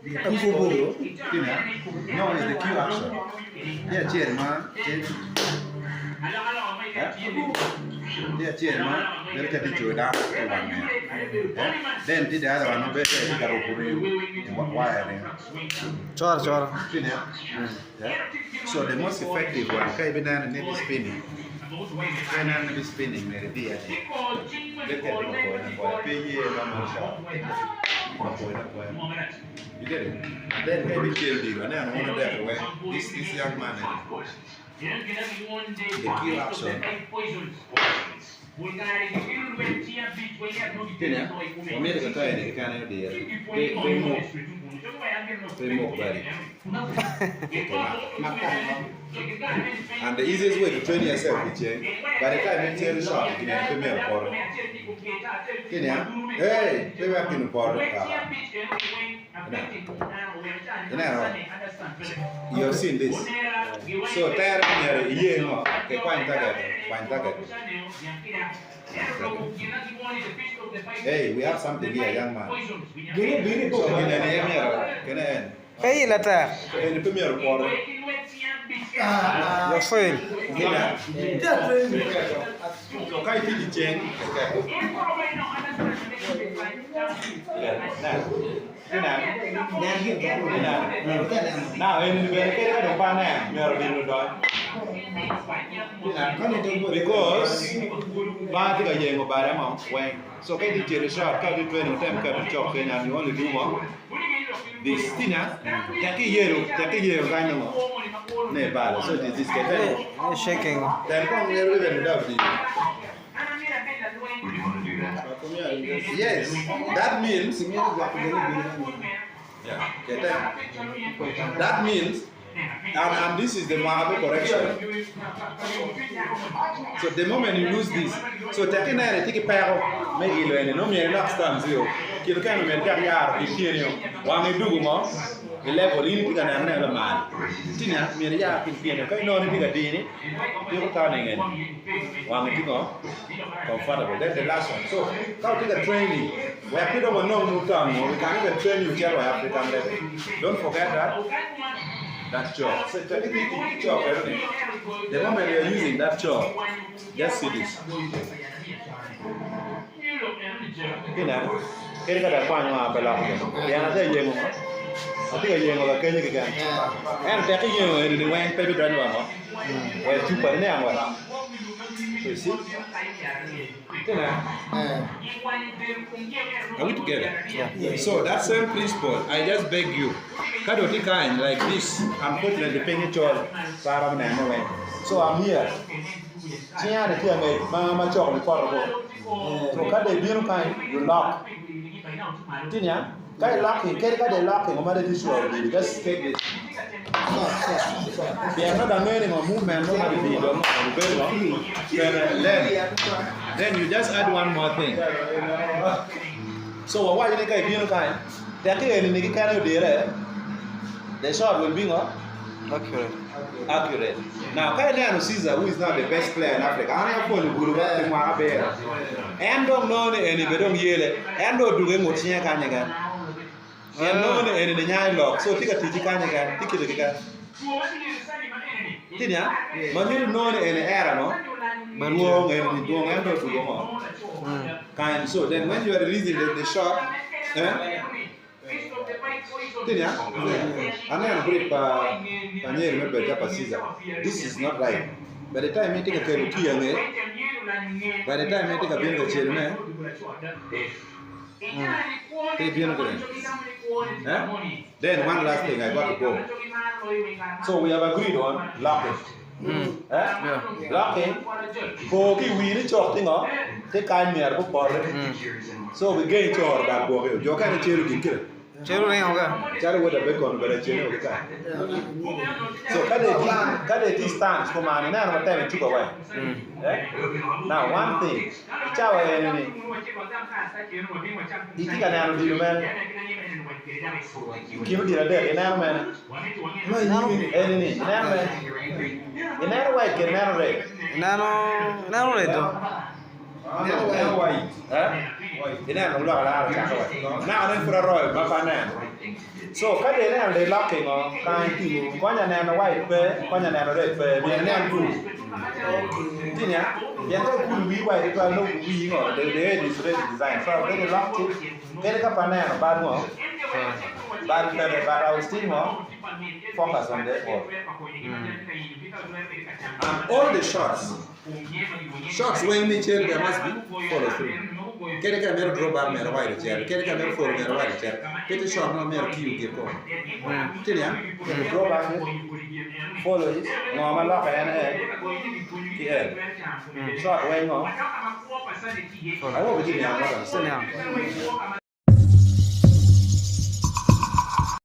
Kine, no is the cue action. Tye acel ma tye eh? Tye acel ma bedo ka tye coyo dano ki wange. Eh? Then tye the other one ma bedo tye ka ruko ringo i waya ni. Coro coro. Kine, yeah. So the most effective one ka ibineno ni be spinning. Ka ineno ni be spinning myero idiye ni. Bed ka itye ka goyone agoya pe iye normal shot. Ka goyone agoya. You get it? And then ka ibicelo diro aneno wun adek weng this this young man eni the cue action Kine, wamito ka eni keken aye odire pe pe imuk pe imuk badi And the easiest way to train yourself ki ceng, by the time icelo shot gin eni pe myero opoto. Kine, hey, pe wek gin opoto. Ah. Ineno? You have seen this. So tere myero iye ngo? Ke kwany target, kwany target. Hey, we have something here, young man. So gin eni aye myero kene en. Pe ille tek. Eni pe myero opoti. You fail. Gina. So ka itye i ceng, Now eni bene kadi ka dong pe aneno myero odilo odony. Because banga tye ka yengo bade mo weng. So ka itye cito shot ka itye training item keto cok keny and you only do what? This. Tina, tek iyelo, tek iyeyo kany nongo ne ibalo. So it is this kete. Shaking. Then kong ngero even without this. Yes, that means yeah, kete. That means and, and this is the Mwakabe correction. So the moment you lose this, so tek ineno itye ki peko me ilo eni, nongo myero ilok stance o. Kine kene myero itek yaro ki tyeni o. Wang idugu mo i level in itye ka neno ne lamal. Tina myero iyar ki tyeni o. Ka inongo ni tye ka dini, tiko turning eni. Wang itye ngo? Comfortable. Then the last one. So ka watye ka training, wek pe dong wanong mutam mo, we can even train you cito i African level. Don't forget that. That chalk. So if you think chalk, the moment you are using that chalk, just see this. Ineno? Kadi ka dok kwanyo a pe loko gin. Pien atye ka yengo ngo? Atye ka yengo kakenyo keken. Ento tek iyengo eni ni weng pe bidonyo wa ngo? Wa i cupa ni niang wa. So you see? Ineno? Are we together? Yeah. So that same principle, I just beg you, ka dong tye kany like this, unfortunately piny col, pe aromo neno weng. So I'm here. Cinga ni tye angec ma ma coko ni poto ko. So ka dong ibino kany, you lock. Tye niang? Ka i lock-ki, kadi ka dong i lock-ki, ngo ma dong itye sure odili, just take this. Pien nongo dong angeyo ni ngo movement mo ma gidili dong ngo obedo ngo peke. Then, then you just add one more thing. So wawaco ni ka ibino kany, tekki eni ni kikene odire, the shot will be ngo? Accurate. Accurate. Now ka ineno Caesar who is now the best player in Africa, an aye apwonyo gudo pi mwaka abiro. En dong nongo ni eni be dong yele, en dong odugo i ngut cinge kany keken. Pien nongo ni eni ni nyayo lok, so tye ka tic ki kany keken, tye kite ki kany. Tye niang? Ma nyuto nongo ni eni era no, dwong eni ni dwong en dong odugo ngo? Kany. So then when you are releasing the, the shot, eh? Tye niang? Aneno brief pa pa nyeri me bedo pa Caesar. This is not right. By the time itye ka kelo key ange, by the time itye ka bino ka celone, pe ibino kwede. Eh? Then one last thing I got to go. So we have agreed on locking. Eh? Locking. Po ki i wii ni cok tye ngo? Tye kany myero gupote. So we gain coro bad gwoki. Jo kene celo gin kite. Celo ringo ka. Calo wod abekon obedo acene wa ki kany. So ka dong itye ka dong itye i stance kuman ineno matek icuka weng. Eh? Now one thing, i cawa eni ni itye ka neno odilo mene? I kin odilo adek ineno mene? Eni ni ineno mene? Ineno white kede ineno red? Ineno ineno red do. Ineno white? Eh? Ineno lok alara cako wa. Naka nen pud aroyo ma pe aneno. So ka dong ineno dong ilok kingo kany konya neno white pe konya neno red pe myero inen blue. Tye niya? Pien ka ikulu wii white tutwal nongo wii ngo the red is already designed so kadi ilok ci kadi ka pe aneno bal ngo bal peke but I will still ngo focus on the ball. And all the shots Shots weng me cel there must be follow through. Kadi ka imito draw bar myero wide ocito, kadi ka imito follow myero wide ocito. Pe tye shot ma myero kiyo gir kome. Tye niya? Draw back it, follow it, ngo ma lokke en L ki L. Shot weng ngo? I hope itye niang mo. Tye niang.